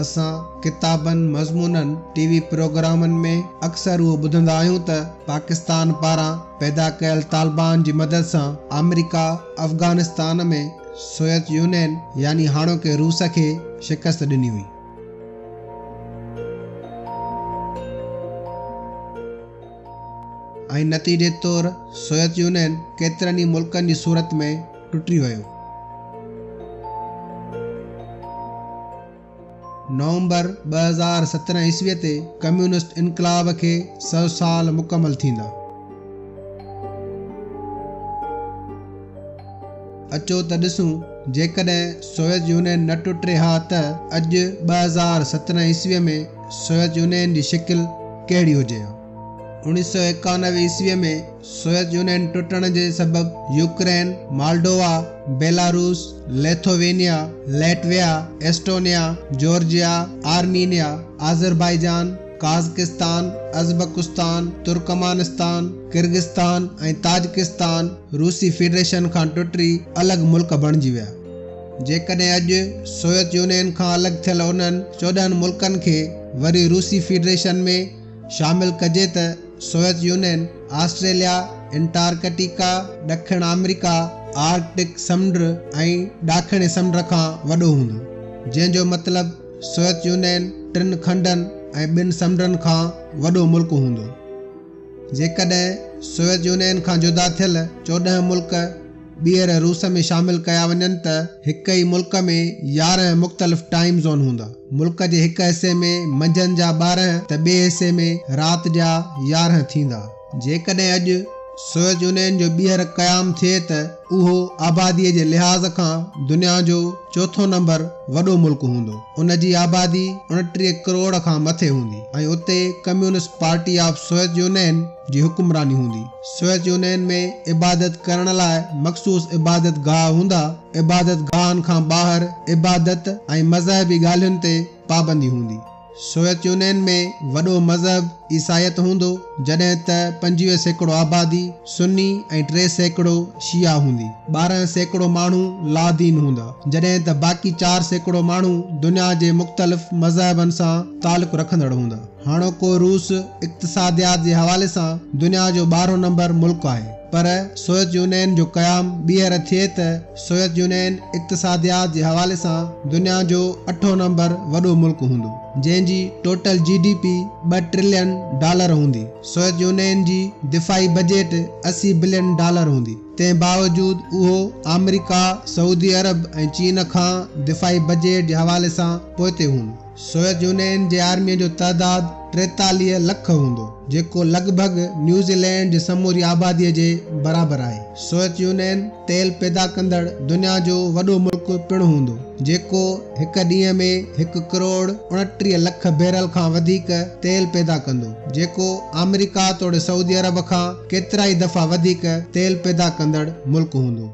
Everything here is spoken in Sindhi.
اسان ڪتابن، مضمونن، ٽي وي پروگرامن ۾ اڪثر اهو ٻڌندا آهيون ته پاڪستان پاران پيدا ڪيل طالبان جي مدد سان آمريڪا افغانستان ۾ سوويت يونين يعني هاڻوڪي روس کي شڪست ڏني هئي. ۽ نتيجي طور سوويت يونين ڪيترن ئي ملڪن جي صورت ۾ ٽٽي ويو. نومبر 2017 عيسويء تي ڪميونسٽ انقلاب کي 100 سال مڪمل ٿيندا. اچو ته ڏسون جيڪڏهن سوويت يونين نه ٽٽي ها ته اڄ 2017 عيسويء ۾ سوويت يونين جي شڪل ڪهڙي هجي ها. 1991 عيسويء ۾ سوويت يونين ٽٽڻ جي سبب Ukraine, Moldova, Belarus, Lithuania, Latvia, Estonia, Georgia, Armenia, Azerbaijan, Kazakhstan, Uzbekistan, Turkmenistan, Kyrgyzstan ۽ Tajikistan روسي فيڊريشن کان ٽٽي الڳ ملڪ بڻجي ويا. جيڪڏهن اڄ سوويت يونين کان الڳ ٿيل انهن 14 ملڪن کي وري روسي فيڊريشن ۾ شامل ڪجي ته سوويت يونين، آسٽريليا، انٽارڪٽيڪا، ڏکڻ آمريڪا، آرڪٽڪ سمنڊ ۽ ڏاکڻي سمنڊ کان وڏو هوندو، جنهن جو مطلب سوويت يونين ٽن کنڊن ۽ ٻن سمنڊن کان وڏو ملڪ هوندو. جيڪڏهن سوويت يونين کان جدا ٿيل 14 ملڪ ٻيهر روس ۾ شامل ڪيا وڃن ته هڪ ئي ملڪ ۾ 11 مختلف ٽائيم زون هوندا. ملڪ جي هڪ حصي ۾ منجهند جا 12 ته ٻئي حصي ۾ رات جا 11 ٿيندا. جيڪڏهن اڄ سوويت يونين جو ٻيهر قيام ٿئي ته اهو آباديء جي لحاظ کان دنيا جو چوٿون نمبر وڏو ملڪ هوندو. ان جي آبادي 29 ڪروڙ کان مٿي هوندي ۽ اتي communist party of Soviet Union جي حڪمراني هوندي. سوويت يونين ۾ عبادت ڪرڻ لاء مخصوص عبادت گاهه هوندا. عبادت گاهن کان ٻاهر عبادت ۽ مذهبي ڳالهين تي پابندي هوندي. سوويت يونين ۾ وڏو مذهب عيسائيت هوندو، جڏهن ته 25% آبادي سني ۽ 3% شيعا هوندي. 12% ماڻهو لادين هوندا، جڏهن ته باقي 4% ماڻهو دنيا جي مختلف مذهبن سان تعلق رکندڙ هوندا. هاڻوڪو روس اقتصاديات جي حوالي سان دنيا جو 12 نمبر ملڪ آهي، پر سوويت يونين جو قيام ٻيهر ٿئي ته سوويت يونين اقتصاديات جي حوالي سان دنيا جو اٺون نمبر وڏو ملڪ هوندو، جنهن جي ٽوٽل جي ڊي پي 2 ٽريلين ڊالر هوندي. سوويت يونين جي دفاعي بجيٽ 80 بلين ڊالر هوندي، تنهن باوجود اهو آمريڪا، سعودي عرب ۽ چين کان دفاعي بجيٽ جي حوالي سان پوئتي هوندو. سوويت يونين جي آرميء جو تعداد 43 لک هوندو، جيڪو لڳ ڀڳ نيوزيلينڊ جي سموري آباديء جي برابر آهي. سوويت يونين تيل پيدا ڪندڙ دنيا جو وڏو ملڪ پڻ هوندو، جيڪو هڪ ڏينهن ۾ 1 ڪروڙ 29 لک بيرل کان وڌيڪ تيل پيدا ڪندو، جيڪو آمريڪا توڙي سعودي عرب کان ڪيترائي دفعا وڌيڪ تيل پيدا ڪندڙ ملڪ هوندو.